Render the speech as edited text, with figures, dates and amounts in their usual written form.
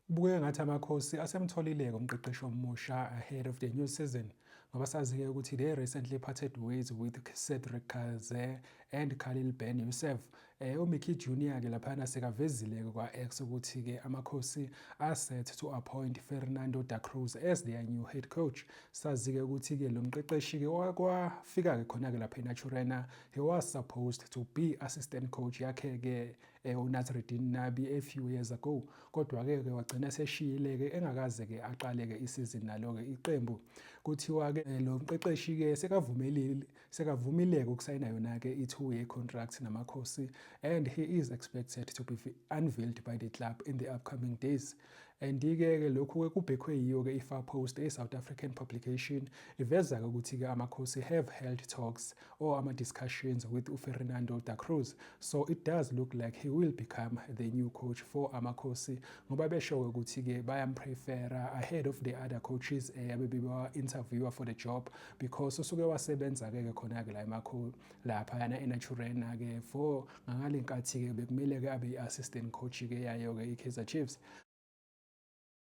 Kubukeka ngathi amakhosi asemtholile-ke umqeqeshi omusha ahead of the new season ngoba sazi-ke ukuthi they recently parted ways with Cedric Kaze and Khalil Ben Yusuf. UMickey Junior-ke laphana sekavezile-ke kwa-X ukuthi-ke amakhosi are set to appoint Fernando da Cruz as their new head coach. Sazi-ke ukuthi-ke lo mqeqeshi-ke kwafika-ke khona-ke lapha eNaturena, he was supposed to be assistant coach yakhe-ke uNazreddin Nabi a few years ago, kodwa-ke wagcina seshiyile-ke engakaze-ke aqale-ke isizini nalo-ke iqembu. Kuthiwa-ke lo mqeqeshi-ke sekavumile-ke ukusayina yona-ke i-2-year contract namakhosi, and he is expected to be unveiled by the club in the upcoming days. And-ke lokhu-ke kubhekwe yiyo-ke i-Far Post, a-South African publication, iveza-ke ukuthi-ke amakhosi have held talks or ama-discussions with uFernando da Cruz, so it does look like he will become the new coach for amakhosi ngoba besho-ke ukuthi-ke bayamprefera ahead of the other coaches abebewa-interviewer for the job, because usuke wasebenza-ke khona-ke laphayana eNaturena-ke for ngale nkathi-ke bekumele-ke abe i-assistant coach-ke yayo-ke i-Kaizer Chiefs.